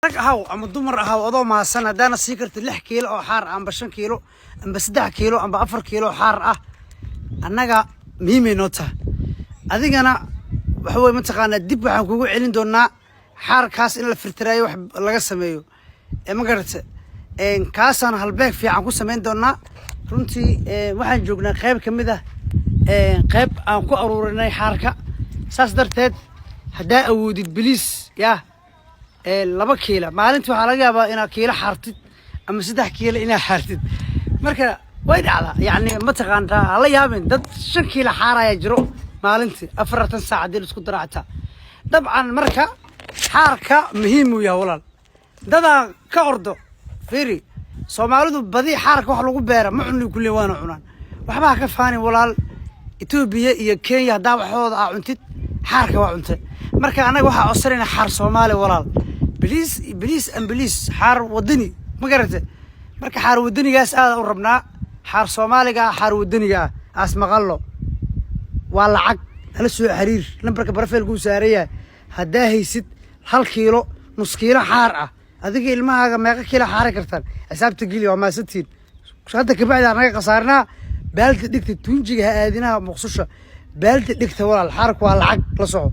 Rag ahaw ama dumar ahaw, adoo mahadsan, haddaana sii karta 6 kiilo oo xaar ah, amba 5 kiilo, amba 3 kiilo, amba 4 kiilo oo xaar ah, annaga muhiimay noo tahay. Adigana waxa weye mataqaanaa, dib waxaan kugu celin doonaa xaarkaas in la filteraayo, wax laga sameeyo ee ma garata. Kaasaan halbeeg fiican ku samayn doonaa. Runtii waxaan joognaa qayb ka mid ah qayb aan ku aruurinay xaarka. Saas darteed haddaa awoodid, please, yaa 2 kiila maalintii, waxaa laga yaabaa inaad kiilo xaartid ama 3 kiilo inaad xaartid. Marka way dhacdaa, yacni mataqaantaa, hala yaabin, dad 5 kiilo xaaraya jiro maalintii, 40 saac haddii la isku daro xataa dabcan. Marka xaarka muhiim uu yahay, walaal. Dadaa ka ordo. Fiiri, Soomaalidu badi xaarka wax lagu beera ma cuni kulle, waana cunaan. Waxba ha ka faanin, walaal. Etoobiya iyo Kenya haddaa waxooda aa cuntid, xaarka waa cuntay. Marka annaga waxaa codsanayna xaar Soomaali, walaal. Please, please and please, xaar wadani, ma garate? Marka xaar wadanigaas aada u rabnaa, xaar Soomaaliga ah, xaar wadaniga ah aas maqallo waa lacag. Hala soo xiriir lambarka profile-kuu saaran yahay. Haddaa haysid 1 kiilo, nus kiilo xaar ah, adiga ilmahaaga meeqa kiilo xaari kartaan? Xisaabta geli. Waa maasantiin. Hadda kabacdi anaga khasaarnaa. Baaldi dhigta, tuunjiga ha aadinaha, muqsusha baaldi dhigta, walaal. Xaarku waa lacag, la soco.